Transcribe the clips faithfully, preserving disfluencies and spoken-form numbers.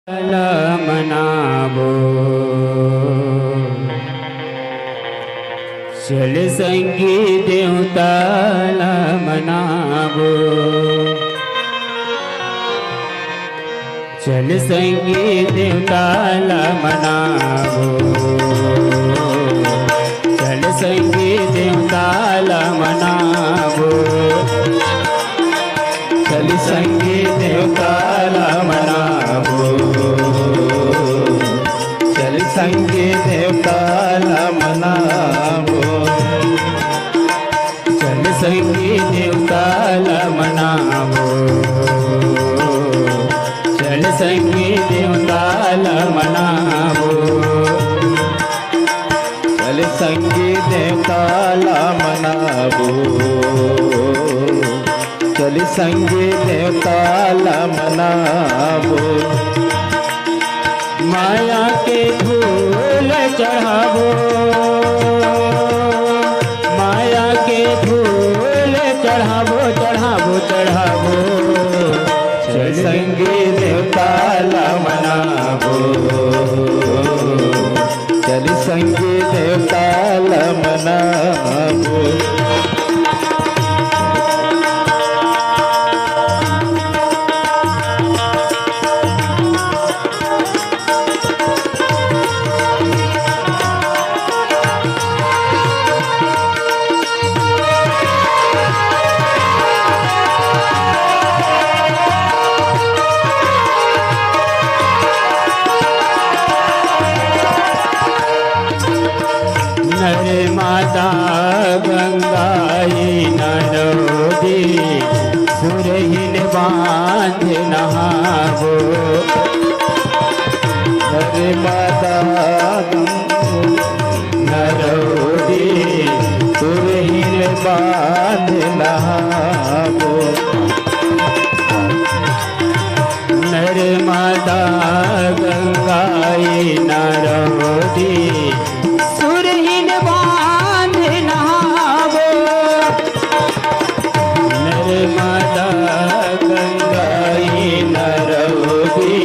ला मनाबो। चल संगी देवता ला मनाबो। चल संगी देवता ला मनाबो। चल संगी देवता ला मनाबो। चल संगी देवता ला मनाबो। चल संगी देवता ला मनाबो। चल संगी देवता ला मनाबो। चल संगी देवता ला मनाबो। चल संगी देवता ला मनाबो। चल संगी देवता ला मनाबो। माया के फूल चढ़ाबो। माया के फूल चढ़ाबो, चढ़ाबो, चढ़ाबो। चल संगी देवता ला मनाबो। चल संगी देवता ला मनाबो। नर्मदा गंगा नरौदी, सुरहिन बांध नहाबो। नर्मदा गंगा नरौदी, सुरहिन बांध नहाबो। नर्मदा गंगा नरौदी, सुरहिन बांध नहाबो। नर्मदा गंगा नरौदी,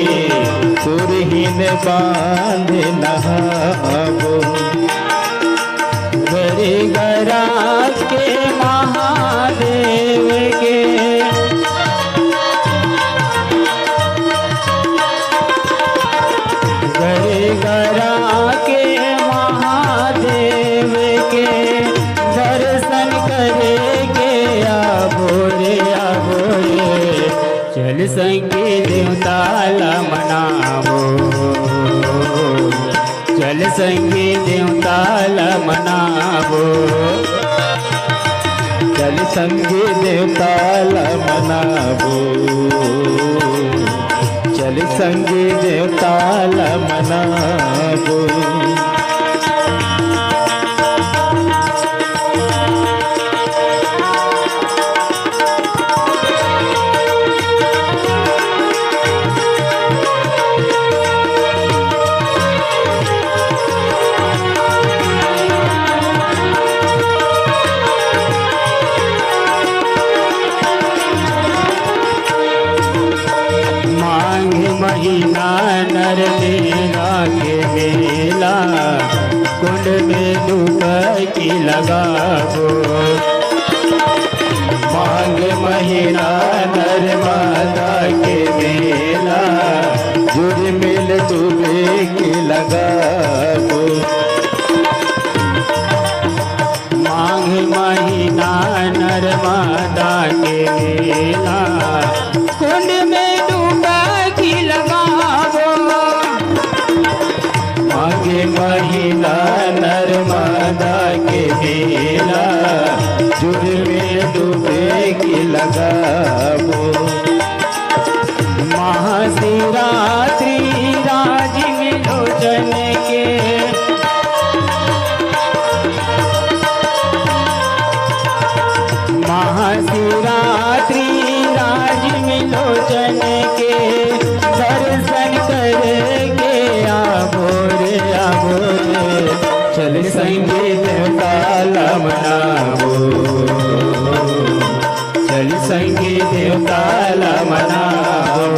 सुरहिन बांध नहाबो। गरे गरा के महादेव के, गरे गरा के महादेव के दर्शन करे के आबो रे, आबो रे। चल संगी देवता ला मनाबो। चल संगी देवता ला मनाबो। चल संगी देवता ला मनाबो। चल संगी देवता ला मनाबो। माघ महीना नर्मदा के मेला, कुंड में डुबकी लगाबो। माघ महीना नर्मदा के मेला, जुर्मिल डुबकी लगाबो। माघ महीना नर्मदा के मेला, कुंड में डुबकी लगाबो। माघ महीना नर्मदा के मेला, जुर्मिल डुबकी लगाबो। महाशिवरात्रि राजीव लोचन के, महाशिवरात्रि राजीव लोचन के दर्शन करके आबो रे, आबो रे। चल संगी देवता ला मनाबो। चल संगी देवता ला मनाबो।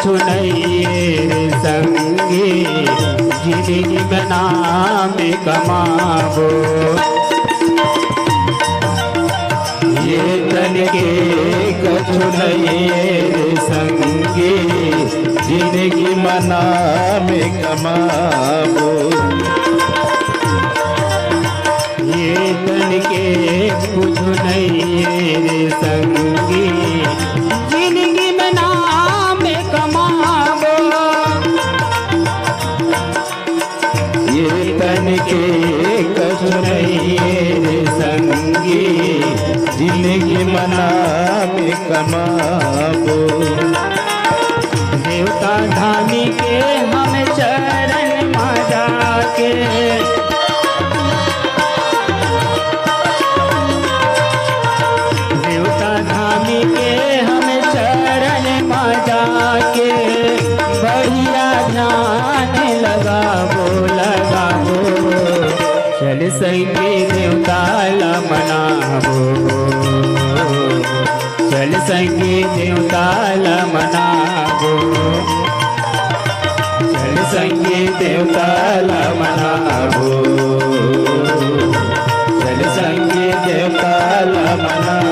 सुनइए रे संगी, जिनगी में नाम कमाबो। ये तन के कछु नइए रे संगी, जिनगी में नाम कमाबो। ये तन के कुछ नइए रे संगी, जिनगी में नाम कमाबो। ये तन के कछु नइए रे संगी, जिनगी में नाम कमाबो। देवता धामी के हम चरण मा जाके, देवता धामी के हम चरण मा जाके, बढ़िया ध्यान लगाबो, लगाबो। चल संगी देवता ला मनाबो, चल संगी देवता ला मनाबो, चल संगी देवता ला मनाबो, चल संगी देवता ला मनाबो।